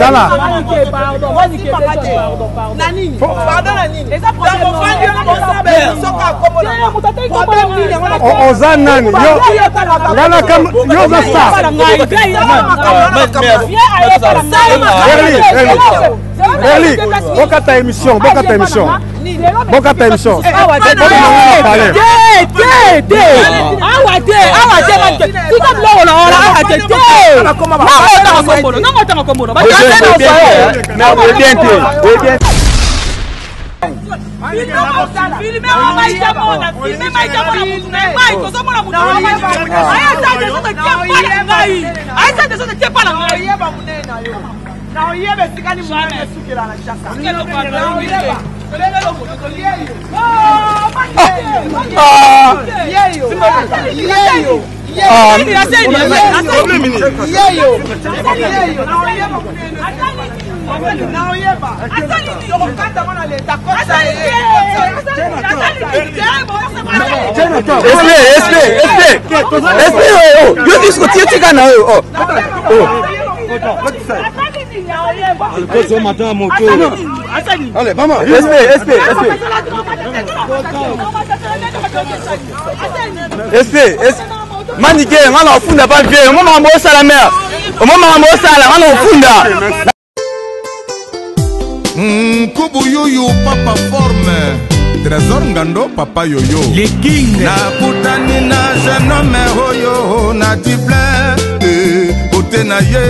Tala. Oza nani? Yo ngana kam yo oza star. Berli, Berli. Berli, bokata émission, bokata émission. Bokata émission. Awa te, te, te. Awa te, awa te, tika biloko na wana awa te, te. Nango otanga kombono, nango otanga kombono. Bien te, bien. Naoyeba esika nini monene esukela na Kinshasa. Naoyeba. Esprit, esprit, esprit, esprit, oh, yo disco tie tika na yo, oh, oh. Allez, maman. Esprit, esprit, esprit. Esprit, esprit. Manike, nga na ofunda pa vie, omo makambo osala mère. Omo makambo osala, nga na ofunda. Nkubu yuyu papa forme Trésor Ngando papa yoyo Le King Nakutani na jeune homme oyo na Dublin eh, Kote na ye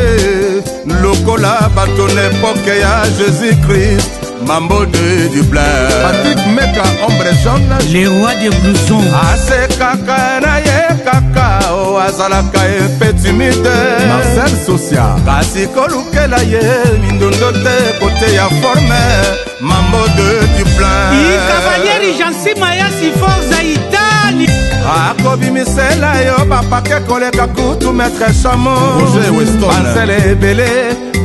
lokola bato na epoke ya Jésus Christ Mambo de Dublin Patrick Meka ombre jaune Le roi des blousons Asekaka na ye kaka o azalaka epe timide Marcel Socia kasi kolukela ye mindondo te kote ya forme Mambo de Dublin I Cavalieri Jansi Mayasi Forza Italie akobimisela yo bapake koleka kutu maître chamo Roger Weston. Bansele ebele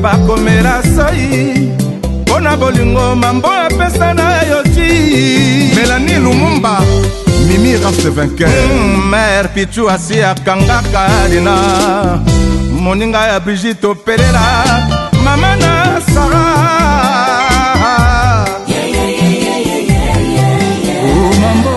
bakomela soi mpo na bolingo mambo apesa na yo ti Mélanie Lumumba Mimi Raste vainqueur Mère Pichu asi akangaka lina moninga ya Brigitte opelela mama na Sarah Oh, mambo.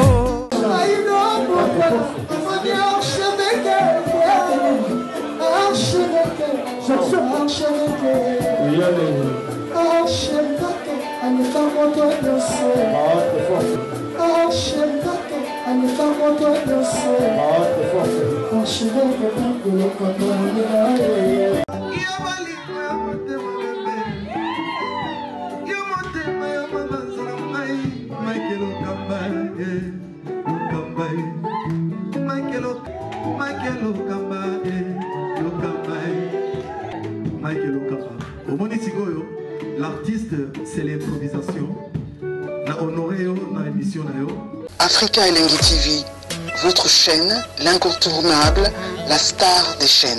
Omoni sikoyo l'artiste c'est l'improvisation na honoré yo na émission na yo. Africa Elengi TV, votre chaîne, l'incontournable, la star des chaînes.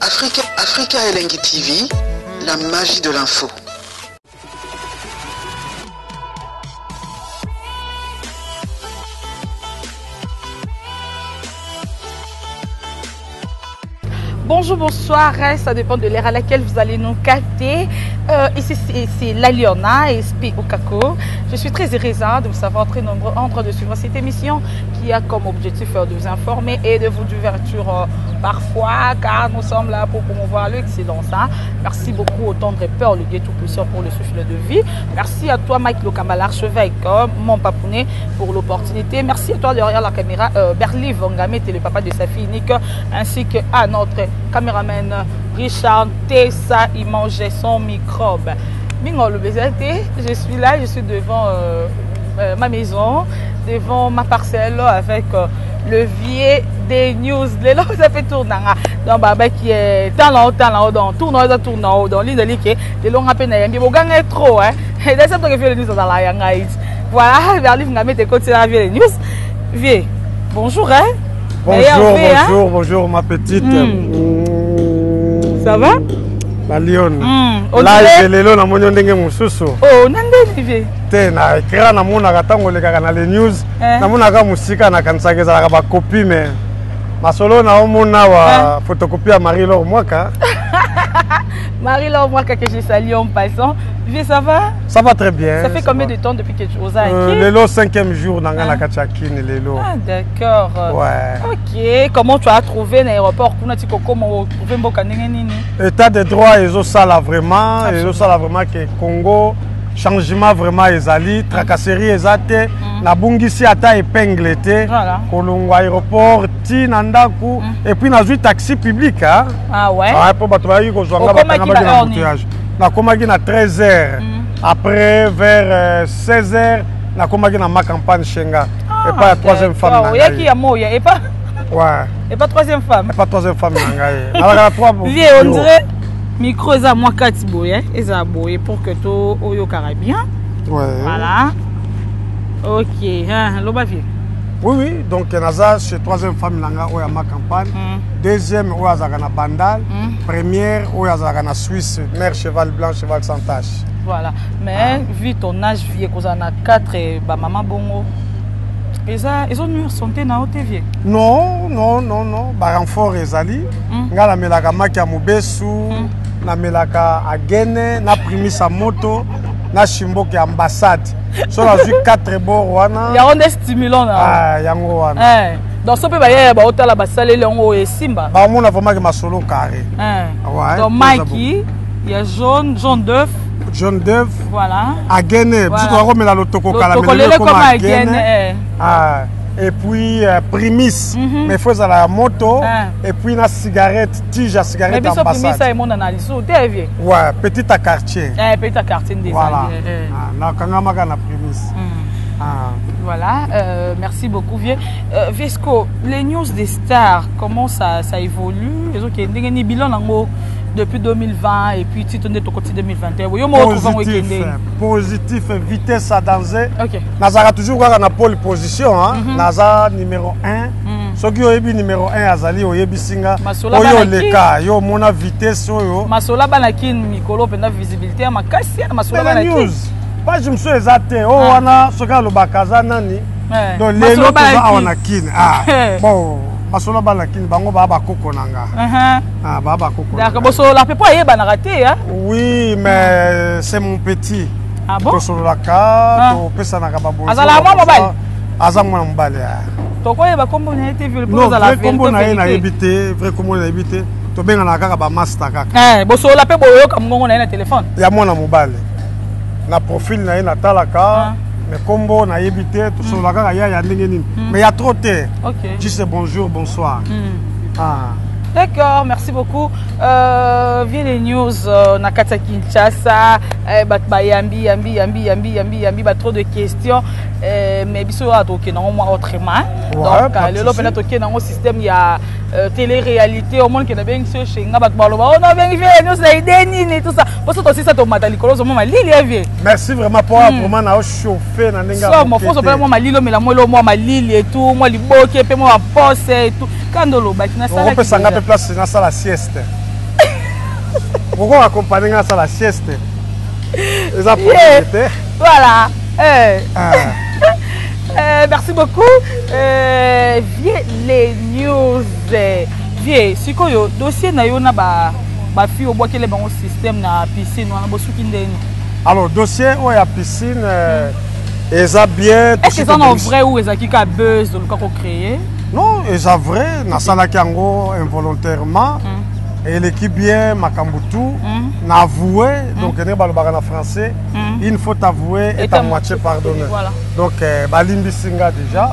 Africa, Africa Elengi TV, la magie de l'info. Bonjour, bonsoir, ça dépend de l'heure à laquelle vous allez nous capter. Ici, c'est la Liona et SP Okako. Je suis très heureuse, hein, de vous savoir très nombreux en train de suivre cette émission qui a comme objectif de vous informer et de vous divertir parfois, car nous sommes là pour promouvoir l'excellence. Hein. Merci beaucoup au tendre peur, le Dieu Tout-Puissant, pour le souffle de vie. Merci à toi, Mike Lokamba, l'archevêque, mon papounet, pour l'opportunité. Merci à toi derrière la caméra, Berli Vangamé, le papa de sa fille Nick, ainsi que à notre caméraman Richard Tessa, il mangeait son microbe. Mingo le Bézété, je suis là, je suis devant ma maison, devant ma parcelle avec le vieux des news. Les là, ça fait tourner. Donc, baba qui est talent, talent, dans tourne, dans tourne, dans l'île de l'Ike, les longs appels, il y a des trop, hein. Et d'ailleurs, ça fait les news dans la yangaït. Voilà, vers l'île, vous mettez côté la vieux des news. Vieux, bonjour, hein. Bonjour, Meilleur vieux, hein. bonjour, bonjour, ma petite. Ça va? La Lionne. Live lelo namoni yo ndenge mosusu. Oh, na ndenge vie. Te na écran namonaka ntango olekaka na les news. Eh. Namonaka mosika nakanisaka ezalaka ba copie mais masolo na omona wa eh. photocopie ya Marie-Laure Mwaka. Marie-Laure Mwaka que je salue en passant. Vieux, ça va? Ça va très bien. Ça fait combien de temps depuis que tu oses Lelo, cinquième jour, dans la Katiakine, Lelo. Ah, d'accord. Ouais. Ok. Comment tu as trouvé l'aéroport? Kuna tiko comment trouvé mboka ndenge nini? État de droit, ezosala vraiment, ezosala vraiment que Congo changement vraiment ezali, tracasserie eza te, nabungisi ata épingle te, voilà. Kolongwa aéroport ti na ndako, et puis nazwi taxi public hein. Ah ouais. Ah, po bato bayaki kozwa nga bakangabaki na embouteillage. Nakomaki na 13h. Après vers 16h nakomaki na ma campagne Shenga. Ah, et pas la troisième femme na ngai. Oyaki ya moya et pas. Ouais. Et pas troisième femme. Et pas troisième femme na ngai. Nalaka na trois. Vieux, on dirait micro eza mwa kati boye, eza boye pour que to oyokaka bien. Ouais. Voilà. Ok, hein, loba vieux. Oui, oui, donc naza chez troisième femme na nga oyo ya ma campagne. Deuxième oyo azalaka na Bandal. Première oyo azalaka na Suisse, mère cheval blanc, cheval sans tache. Voilà, mais vu ton âge vieux kozala na 4 ba mama bongo. Eza ezo nuire santé na yo te vieux? Non, non, non, non, ba renfort ezali. Nga namelaka maki ya mobesu, namelaka agene, na primisa moto, na shimboke ya ambassade. So nazwi 4 bord wana. Yango nde stimulant na. Ah, yango wana. Eh. Donc so mpe bayaya baotala basaleli yango oyo esimba. Baomona vraiment ke masolo carré. Eh. Ouais, donc maki ya jaune, jaune d'œuf. Jaune d'œuf. Voilà. Agene, biso tokomela lotoko kala mais lelo ekoma agene. Eh. Ah. Et puis primis, mais faut ezala ya moto et puis na cigarette, tige ya cigarette mais biso ambassade. Primis emonana na lisusu te vieux. Ouais, petit à quartier. Eh, petit à quartier nde Voilà. ezali, eh. Ah, nakangamaka na primis. Ah. Voilà, merci beaucoup vieux. Vesco, les news des stars, comment ça évolue? Les autres, ndenge ni bilan nango depuis 2020 et puis ti tonde tokoti 2021. Yo mo retrouve Positif, week-end. positif, vitesse à danger. OK. Nazaka toujours kaka na pole position hein. Naza numéro 1. Soki oyebi numéro 1 azali oyebi singa. Masola Oyo bana ki? leka, yo mona vitesse oyo. Masola bana ki mikolo penda visibilité ya makasi ya masola Tele bana ki. news. Page mosusu eza te. Oyo wana soki alobaka aza nani? Eh. Donc Masola lelo bana toza awa ki. na Kin. Ah. Bon, masola bana Kin bango ba bakoko na nga. Ah, ba bakoko. D'accord, bosola pe po ayebanaka te hein. Oui, mais c'est mon petit. Ah bon? Tosololaka, topesanaka ba bonjour. Azala mwa mobali? Aza mwana mobali. Ah. Tokoyeba kombo na ye te vieux, Non, ozala vrai kombo na ye vérité. nayebi te, vrai kombo nayebi te. Tobenganaka kaka ba master kaka. Eh, bosola pe boyoka mongongo na ye na téléphone. Ya mwana mobali. Na profil na ye natalaka, mais kombo nayebi te, tosolola kaka ya ya ndenge nini. Mais ya trop te. Ok. Juste bonjour, bonsoir. Ah. D'accord, merci beaucoup. Viens les news na kati ya Kinshasa, ba yambi yambi yambi yambi yambi yambi ba trop de questions. Mais biso a toke nango moi autrement. Ouais, Donc, pas de lelo souci. pena toke nango système ya télé-réalité, au monde qui na bengi so chez nga bat baloba. Oh non bengi viens les news na idée nini tout ça. Poso to sisa to mata likolo zo mama lili ya vieux. Merci vraiment pour vraiment na chauffer na ndinga. So mo foso pena moi malilo mais la moi lo moi malili et tout, moi liboke pe moi pose et tout. Kandolo ba na sala. Okopesa nga pe place na sala sieste. Pourquoi accompagner nga sala sieste? Eza Yeah. problème te. Voilà. Eh. Ah. Merci beaucoup. Vieux les news. Vieux, sikoyo dossier na yo na ba ba fille obwakele bango système na piscine wana bosuki ndeni. Alors dossier oyo ya piscine eza bien, Est-ce que tosi c'est en tobongisi. vrai ou ezaki ka buzz de luka ko créer? Non, eza vrai, nasalaki yango involontairement. Eleki bien makambo tout, na avoué, donc ndenge balobaka na français, une faute avouée est Est à à moitié moitié pardonnée. Voilà. Donc balimbisi nga déjà,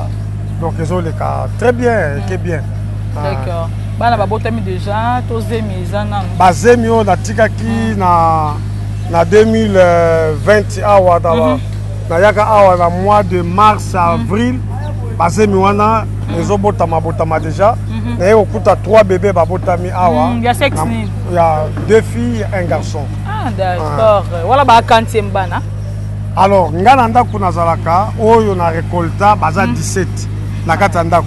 donc ezoleka très bien, eke bien. Ah. D'accord. Bana babotami déjà, tozemi eza nanu. Bazemi oyo natikaki na 2020 awa na nayaka awa na mois de mars avril, bazemi wana ezobotama botama déjà. Naye kokuta 3 bébés babotami awa. Ya sexe Na nini? Ya 2 filles, 1 garçon. Ah d'accord. Wala ba quantième bana. Alors nga na ndako nazalaka oyo na récolta baza 17 na kati ya ndako.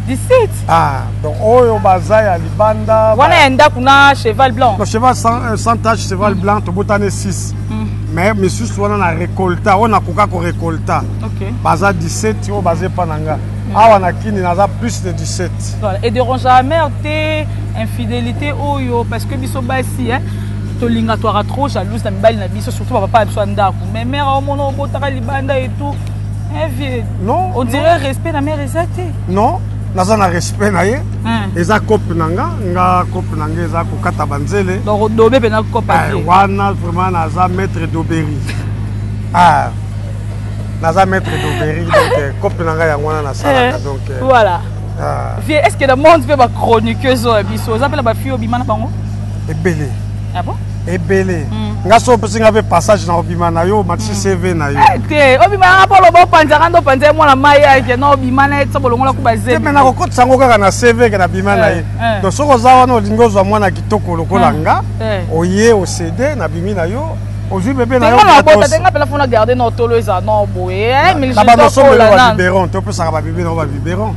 17. Ah, donc oyo baza ya libanda. Wana ya ndako na cheval blanc. Non, cheval sans tache, cheval blanc, tobotani 6. Mais misusu wana na récolta, oyo nakoka korécolta. Ok. Baza 17 oyo baza epa na nga. Awa na kini naza plus de 17. Voilà. Et dérange la mère te infidélité oyo parce que biso basi hein tolinga toaka trop jalouse na mibali na biso, surtout bapapa na biso ya ndako, mais mère omona obotaka libanda et tout, hein, vieux? Non. On dirait respect na mère eza te. Non, naza na respect na ye. Eza cope na nga, nga cope na nga eza kokata banzele. Donc odobe mpena cope. Eh, wana vraiment naza maître d'Aubéry. Ah, naza maître d'Aubéry, donc cope na nga yango wana nasalaka, donc Voilà. Ah. Vieux, est ce que na monde mpe bachroniqueuse oyo ya biso oza mpe na bafille obima na bango? Ebele. Ah bon? Ebele. Nga so opesi nga mpe passage na obima na yo, omatisi CV na yo. Eh, te, obima yanga mpo oloba opanzaka nde opanza ye mwana mai yake na obima na ye ti bolongola ku te bazemi. Me nakokotisa yango kaka na CV ke nabima na ye. Donc soki oza wana olingi ozwa mwana kitoko lokola nga, oye ocd, nabimi na yo, ozwi bebe na yo tenga na bota gratos. Tenga mpena fona garde na otolo eza no boye. Na banosombeli babiberon, topesaka babebe nango babiberon.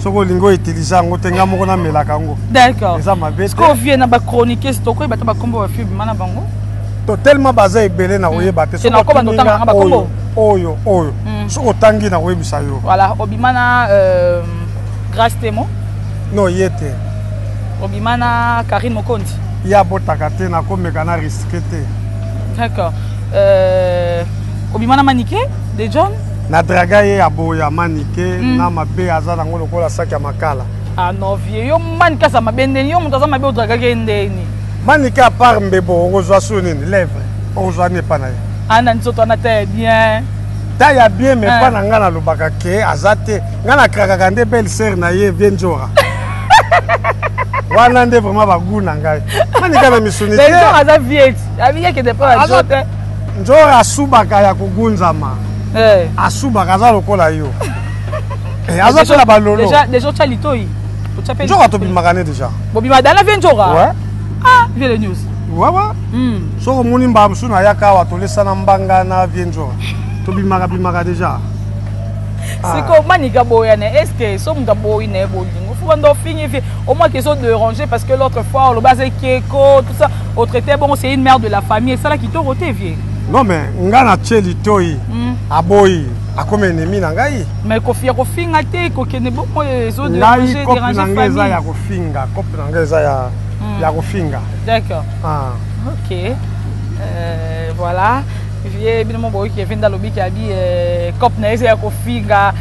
Soki olingi outilize yango te, nga moko namelaka yango. D'accord. Eza mabe te. Sikoyo vie na bachroniqueuse, tokoyeba ta bakombo bafille obima na bango? To tellement baza ebele na koyeba te. Te, nakoba Soki ndotanga otuni nga nga bakombo. oyo, oyo, oyo, soki otangi na koyebisa yo. Voilà, obima na Grâce Temo? Non, ye te. Obima na Karine Mokonzi? Ye abotaka te, nakomeka na risque te. D'accord. Obima na Manike de John? Na draga ye, aboya Manike. Na mabe aza nango lokola saki ya makala. Ah non, vieux, yo Manike aza mabe ndeni? Yo moto aza mabe, odragaki ye ndeni? Manike, à part mbebo, okozwa so nini? Lèvre okozwa nini epa na ye? Ana nzoto wana ta ya bien. Ta ya bien, mais Eh. mpa na ngai nalobaka ke aza te. Ngai nakrakaka nde belle sœur na ye, vie Nzora wana nde vraiment bagu na ngai. Manike na misuni Mais te. Nzora aza vie ti abiyekende mpo na jo te. Nzora asubaka ya kogunzama. Eh. Asubaka, aza lokola yo. Eh, aza mpe na balolo. Déjà otya litoi, otya mpe. Nzora tobimaka ne déjà. Bobima dala, vie Nzora? Ouais. Ah, vie le news. Wawa, soki omoni mbala mosusu nayaka awa, tolesana mbanga na vie Nzora, tobimaka bimaka déjà. Sikoyo Manika boya na, est ce que so moto aboyi na ye bolingo, fo banda ofingi vie au moins que déranger? Parce que l'autre fois oloba aza ekeko, tout ça, otraité bongo, c'est une mère de la famille, esala kitoko te, vie. Non, mais nga na tie litoi, aboyi, akomi ennemi na ngai. Mais kofia kofinga te, kokende bongo Ngai ezodéranger. kope na Déranger ngai eza ya famille. kofinga, kope na ngai eza ya kofinga. D'accord. Ah. Ok, voilà, vie bino mo boyoki evende alobiki abi cope na ye eza ya kofinga,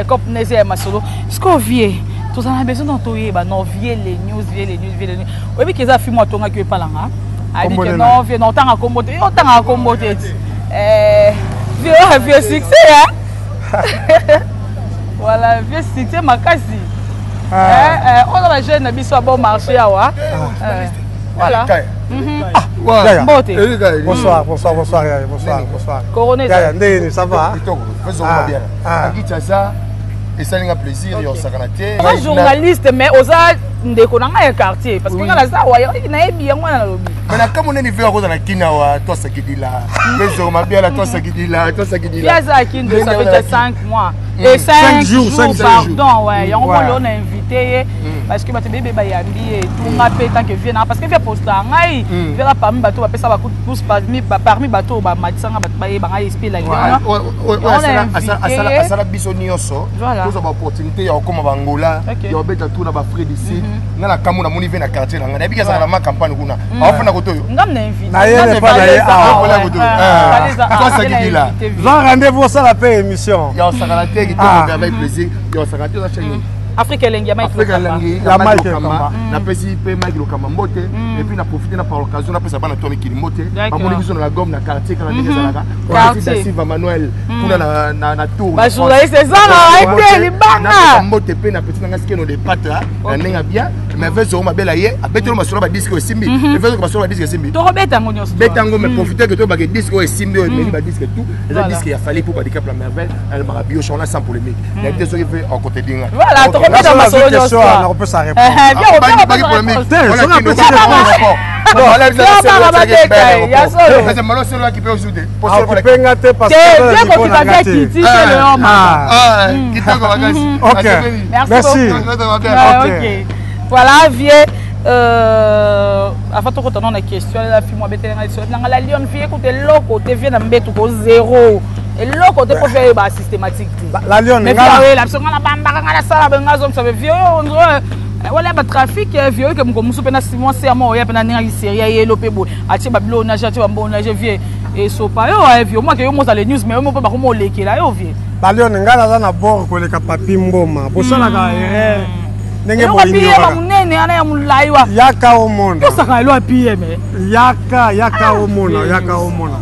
cope na ye eza ya masolo. Sikoyo vie, tozala na besoin na toyeba non, vie les news, vie les news, vie les news, oyebi ke eza film atongaki oyo epalanga abi Kombo ke nini? Non vie, non, otanga kombo te, yo otangaka kombo te ti. Vie oyo, vie succès, hein? Voilà, vie succès makasi. Oyo na jeune na biso ya bon marché awa. Voilà. Yaya. Mbote. Bonsoir, bonsoir, bonsoir, Yaya, bonsoir, bonsoir. Corona eza- Yaya, ndenge nini, ça va? Kitoko. Ah, ah. Akitasa esalinga plaisir ya osakana te. Oza journaliste, mais oza ndeko na ngai ya quartier, parce que ngai naza awa, nayebi yango wana nalobi. Me na kambo nini ve akozala kini awa, twasakidila vezoko mabiala, twasakidila, twasakidila. Ye aza akindi, ça fait déjà 5 mois et 5 5 jours, jours, 5 jours. Pardon, ouais, yango molo na invité ye parce que bato ebebe bayambi ye tunga mpe tant que vie na, parce que vie posta ngai, vie na parmi bato bapesa bacoup de pouce, parmi bato oyo bamatisanga bato bayeba ngai esprit la Asala biso nyonso Voilà. tozwa baopportunité ya kokóma bangola, ya kobeta tour na bafrère d'ici. Nga na kambo namoni ve na quartier na ngai, nayebiki azala na ma campagne kuna, aofanda koto oyo. Ngam na invité. Na ye ne pa na ye awa. Twasakidila. Zwa rendez-vous, osala mpe émission. Ya osakana te, kitoko, avec plaisir ya osakana te. Oza chaîne Afrique Elengi ya Mike Afrika Lokamba. Elengi Ya ya Mike Mike Lokamba. Lokamba. Napesi mpe Mike Lokamba mbote, et puis na profite na par occasion napesa bana to mikili mbote. D'accord. Bamoni biso na la gomme na quartier kaka ndenge ezalaka. Quartier. Da Silva Manuel kuna na tour. Ba journaliste ezanga ete libanga. Napesa mbote mpe na petit nanga Sikeno de Patra na ndenge ya bien, mais vezoko mabela ye abeteli masolo ba disque oyo esimbi, vezoko masolo ba disque esimbi. Tokobeta yango nyonso. Beta yango, mais profite ke toyebaka disque oyo esimbi, oyo emeli badisque tout eza Voilà. disque ya Fally mpo badicap la merveille alobaka bio chona sans polémique. Nayebi te soki mpe akote dinga. Voilà. Tokobeta masolo nyonso. Nakopesa réponse. Te, soki apesi réponse. Aokipenga te parce que kiti kitoko makasi. Ok, merci. Ok, voilà vieux, avant tokotana na question, la fille mo abetelenga liso nanga la lion vie ekute eloko te vie na mbetu ko zéro eloko te mpo vie ayeba systématique te. La lion oyela biso nga na bambaka nga nasala benga azongisa be vie oyo wala batrafic vie oyo ke moko mosusu mpe na simon serma oya mpe na ndenge série ayelo mpe boye atie babilo nage atie bambo nage vie esopa yo vie omwake yo mozala news mais yo mo mpe bakoma olekela yo vie. Balione, ngai naza na bord koleka Papi Mboma. Bosalaka erreur ndenge eloko pm monene wana ya molai wa yaka omona. Osaka elo ya pm. Yaka, yaka omona, yaka omona.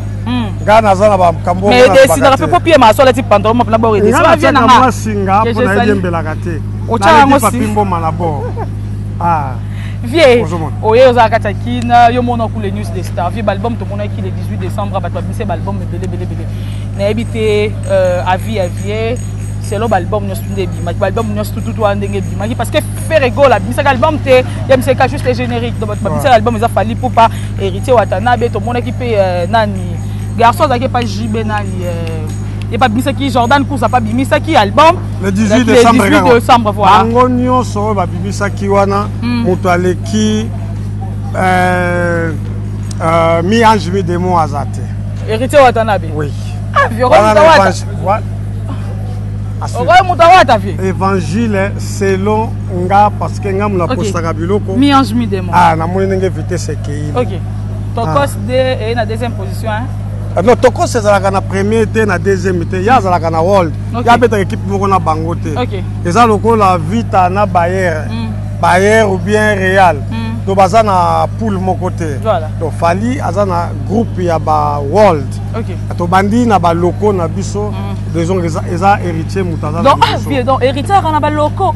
Ngai naza na bakambo. Mais edesinaka mpe po pm aso alati pantalon mapena bord edesi. Ngai natiaka mwa singa mpo na eyembelaka te. Otya yango. Papi Mboma na bord. Vie oye ozala kati ya kina yo mona ku les news de star vie baalbum tomonaki le 18 décembre, bato babimisa baalbum ebele ebele ebele. Nayebi te avis ya vie selon baalbum nyonso nde ebimaki, baalbum nyonso tututu wana ndenge ebimaki, parce que Ferre Gola abimisaki album te, yemisaka juste générique. Donc bato babimisaki album eza Fally Ipupa, Héritier Watanabe. Tomonaki mpe nani garçon azalaki epa JB nani ye babimisaki, Jordan Kusa mpe abimisaki album. Le 18 décembre. Le 18 décembre, voilà. Bango nyonso oyo babimisaki wana, moto aleki mi ange mi démon aza te. Héritier Watanabe? Oui. Ah, okoyi moto awata vie. Évangile selon nga, parce que nga moto apostaka biloko. Mi ange mi démon. Ah, namoni ndenge vitesse ekei. Ok, Tokos de eye na deuxième position, hein? Non, Tokos ezalaka na premier te, na deuxième te, ye azalaka na world. Ye abetaka équipe moko na bango te. Eza lokola Vita na Bayer, Bayer ou bien Real, donc baza na poule moko te. Donc Fally aza na groupe ya ba world. Tobandi na baloko na biso, disons eza Héritier moto aza. Donc, ah, vieux, donc Héritier aka na baloko?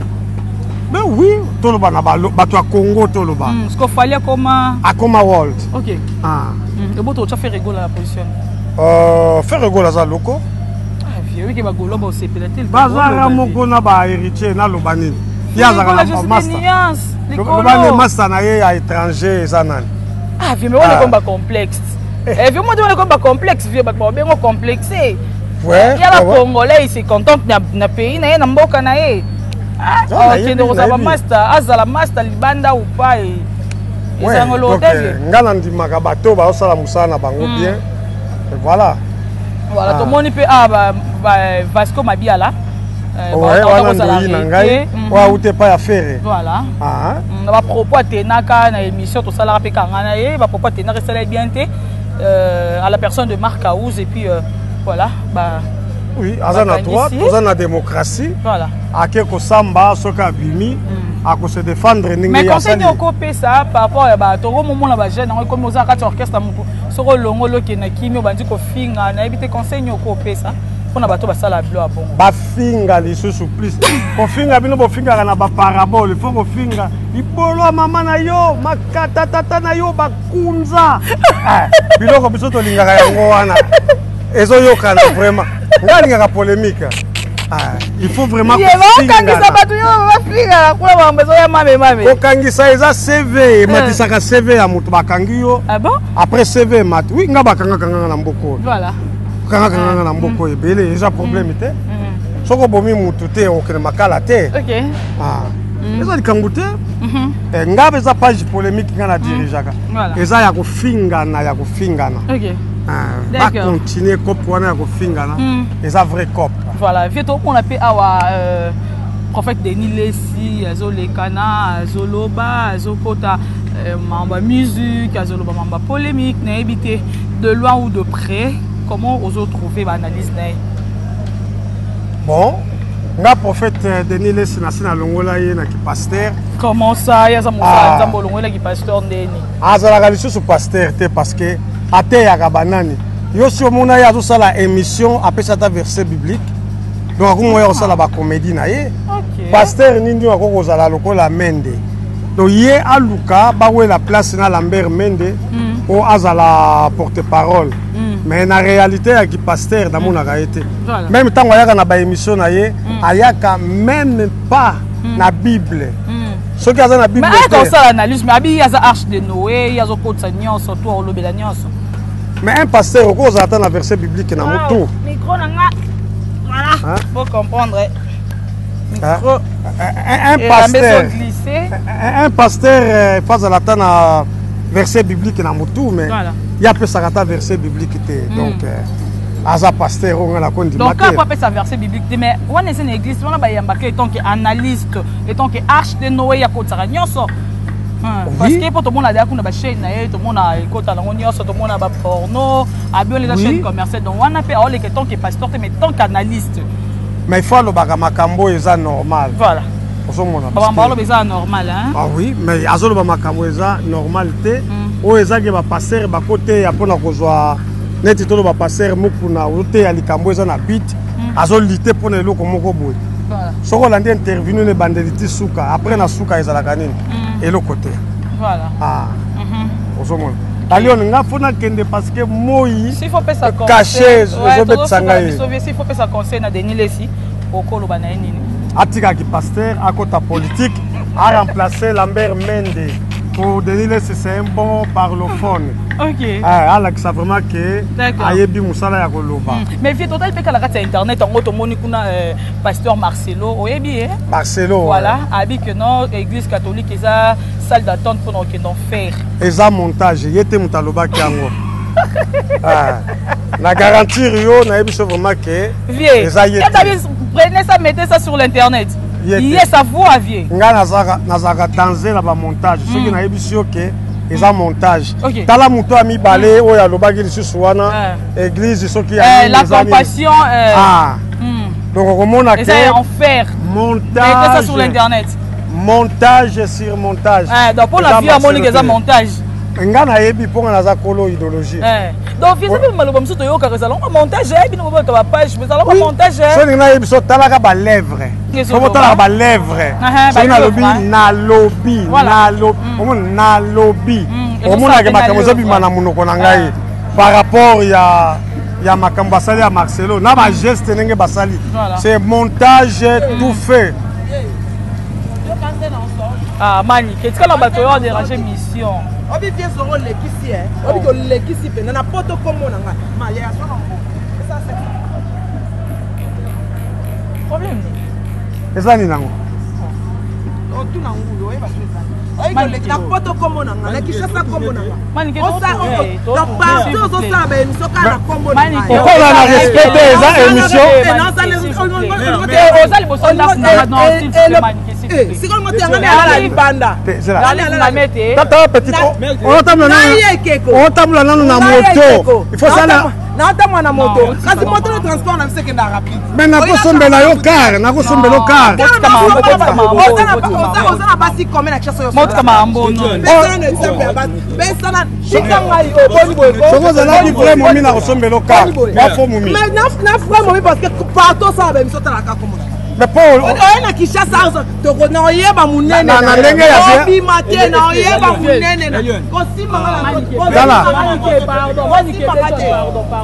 Mais oui, toloba na bato ya Congo, toloba. Parce que Fally akoma akoma world. Ok. Ah. Eboto otya Ferre Gola na position? Ferre Gola aza loko. Ah, vieux, wike bagolo baosepela te. Bazaka moko na bahéritier. Naloba nini? Ye azalaka na master, loba ne master na ye ya étranger eza nani? Ah vieux, mais wana ekomi bacomplexe. Vieux, mo te wana ekomi bacomplexe. Vieux, bato babengo complexe. Ya bacongolais, il se contente na pays na ye, na mboka na ye. Akende kozala bamaster, azala master libanda ou pas, ezango te. Nga nandimaka bato baosala mosala na bango bien, voilà. Voilà, tomoni mpe Vasco Mabiala. Wana ndoyi na ngai oyo auti epai ya Ferre. Voilà, na bapropos atenaka na émission tosalaka mpe kanga na ye, bapropos atenaka esala bien te à la personne de Marc Aouz et puis voilà ba Oui, aza na droit, toza na démocratie. Voilà. Ake kosamba, soki abimi akose défendre ndenge. Mais conseil nini okopesa par rapport ya bato okomomona bajeune yango ekomi oza na kati ya orchestre, motu soki olongoli okende kimi obandi kofinga? Nayebi te, conseil nini okopesa mpona bato basala bilo ya bongo? Bafinga lisusu plus, kofinga bino bofingaka na baparabole. Faut kofinga libolo ya mama na yo, makata tata na yo, bakunza biloko biso tolingaka yango wana ezoyokana. Vraiment, ngai alingaka polémique. Il faut vraiment kokangisa bato yo bafingaka kuna, makambo ezoya mame mame. Kokangisa eza CV, ematisaka CV ya moto. Bakangi yo, après CV emati. Oui, nga bakangakanganga na mboka oyo. Kangakanganga na mboka oyo ebele, eza problème te. Soki obomi motu te, okende makala te. Eza likambo te. Nga mpe eza page polémique nga na dirigeaka, eza ya kofingana, ya kofingana. Bacontinue cope wana ya kofingana, eza vrai cope. Voilà, vie tokomona mpe awa prophète Denis Lesi azolekana, azoloba, azokota mambo ya musique, azoloba mambo ya polémique. Nayebi te, de loin ou de près, comment ozotrouve baanalyse na ye? Bon, nga prophète Denis Lesi nasi nalongola ye na kipasteur. Comment ça? Ye aza mosala Nzambe, olongolaki pasteur ndeni? Azalaka lisusu pasteur te, parce que ateyaka banani? Yo si omona ye azosala émission, apesi ata verset biblique? Donc akomi oya kosala bacomédie na ye. Pasteur nini oyo akoki kozala lokola Mende? Donc ye aluka bawela place na Lambert Mende po azala porte parole, mais na réalité ya kipasteur namonaka ye te. Même ntango ayaka na baémission na ye, ayaka même pas. na Bible. Soki aza na Bible mais akosala analyse, mais abi aza arche de Noé, ye azokotisa nyonso to olobela nyonso. Mais un pasteur okozala ata na verset biblique na motu. Micro na nga, voilà, faut comprendre. Micro, un pasteur, un pasteur fazala ata na verset biblique na motu, mais ye apesaka ata verset biblique te. Donc aza pasteur oyo nga nakondima. Donc kaka apesa verset biblique te, mais wana eza na église wana bayambaka etant que analyste, etant que arche de Noé, ya kotisaka nyonso, parce que mpo tomona deya kuna bachaîne na ye, tomona ekota nango nyonso, tomona baporno abi wana eza chaîne commerciale. Donc wana mpe aoleka etant que pasteur te, mais tant qu'analyste. Mais il faut alobaka makambo oyo eza normal. Voilà. Ozomona. Babamba aloba eza normal, hein? Ah oui, mais azoloba makambo eza normal te. Oyo ezaki bapasteur bakoteya mpona kozwa neti toloba pasteur Mukuna ozoteya likambo eza na bit, azolite mpona eloko moko boye. Soki olandi interview nini, ebandeli ti suka, après na suka ezalaka nini? Eloko te. Voilà. Ah. Ozomona alione nga fo nakende parce que moi cachet ezobetisa ngai. S'il faut pesa conseil na Denis Lesi, okoloba na ye nini? Atikaki pasteur, akota politique, a remplacé Lambert Mende. Pour Denis Lesi, c'est un bon parlophone. Ok. Alakisa vraiment ke ayebi mosala ya koloba. Mais vie totali mpe kala kati ya internet yango, tomoni kuna pasteur Marcelo, oyebi ye? Marcelo. Voilà, abi que non, église catholique eza salle d'attente mpona okende enfer. Eza montage, ye te moto alobaki yango. Na garantir yo, nayebi so vraiment ke eza ye. Prenez ça, mettez ça sur l'internet, ye sa voix, vie. Nga nazalaka danse na bamontage. Soki nayebisi yo ke eza montage, tala moto ya mibale oyo alobaki lisusu wana, église soki la compassion. Donc okomona ke enfer. Montage sur l'internet. Montage sur montage. Donc mpo na vie amoniki eza montage. Nga nayebi mpo nga naza kolo idéologie. Donc vie eza mpe maloba mosusu toyokaka, ezalaka montage. Bino boboyoka bapage, ezalaka montage. Soki nayebi so, talaka balèvre, soki otalaka balèvre, soki nalobi, nalobi, nalobi, omona nalobi, omonaka makambo ezobima na monoko na ngai par rapport ya makambo basali ya Marcelo na bageste ndenge basali, c'est montage tout fait. Ah, Manike, etikala bato oyo adérange mission. Obi vie songo olekisi, obi tolekisi mpenza na poto kombo na ngai maya. Problème eza nini nango? Otuna ngulu oyeba so ezali na poto kombo na ngai, na Kinshasa kombo na ngai, donc partout ozosala baémission kaka na kombo na ngai. Okola na respect te, eza émission. Oza liboso ndako na non, sikoyo te yanga nalala libanda. Tata petit, otambola nanu na moto, il faut sala. Naotambola na moto, kasi moto na transport na biso ekenda rapide. Mais nakosombela yo car, nakosombela yo car. Oza na basi combien na Kinshasa? Motika makambo. Pesana exemple ya basi, pesana tika ngai oboni boye. Soki ozalaki vrai momi, nakosombela yo car, bafo momi. Mais na vrai momi, parce que partout osala baémission, otalaka komona. Mais po oye na Kinshasa, na oyeba monene na ndenge ya obima te, na oyeba monene Tala. Kosimbanga te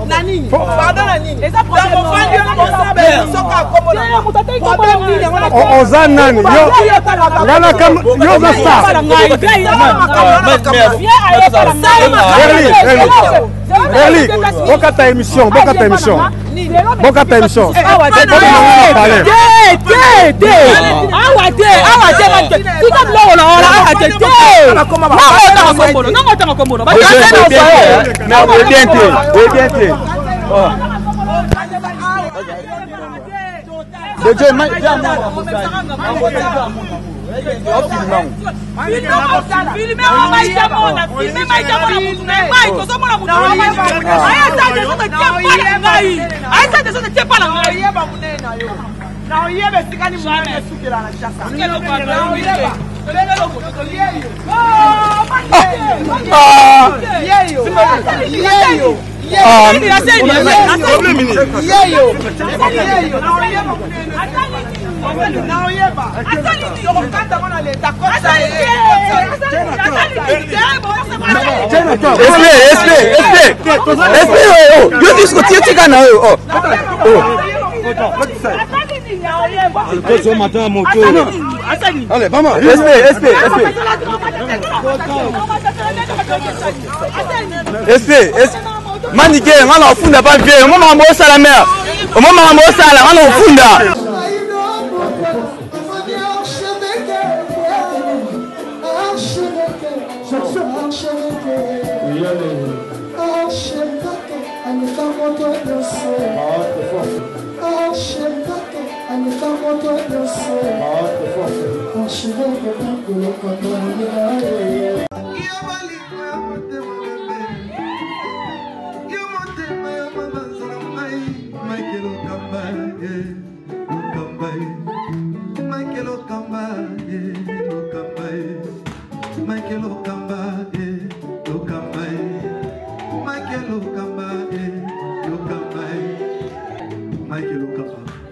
na nini? Pardon na nini? Ofandi yo kosala baémission kaka kombo na problème nini yango? Oza nani yo? Ngana kama yo oza star. Erli, bokata émission, bokata émission, bokata émission. Te, te, te, awa te, awa te, tika biloko na wana, awa te, te, nangotanga kombono, nangotanga kombono. Bien te, bien te. Deje, filme oyo maitamona, filme maitamona mutu na mai, tozomona mutu ayesa desote tie pa na ngai, ayesa desote tie pa na ngai. Oyeba monene na yo, na oyeba esika ni monene esukela na Kinshasa, na oyeba yeyo yeyo yeyo yeyo yeyo, na oyeba monene, na oyeba okokatama na leta. Esprit, esprit, esprit, esprit oyo yo disco tie, tika na oyo. Oh. Moto. Allez, maman. SP, SP, SP. SP, SP. Manike, nga na ofunda pa vie, omwa makambo osala mère. Omwa makambo osala, nga na ofunda.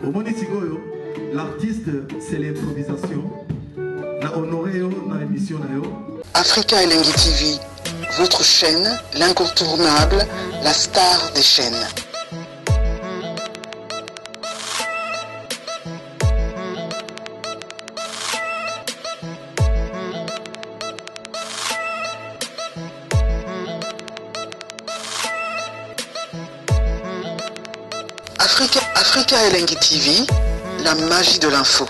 Omoni sikoyo, l'artiste, c'est l'improvisation. Na honoré yo na émission na yo. Africa Elengi TV, votre chaîne, l'incontournable, la star des chaînes. Africa, Africa Elengi TV, la magie de l'info.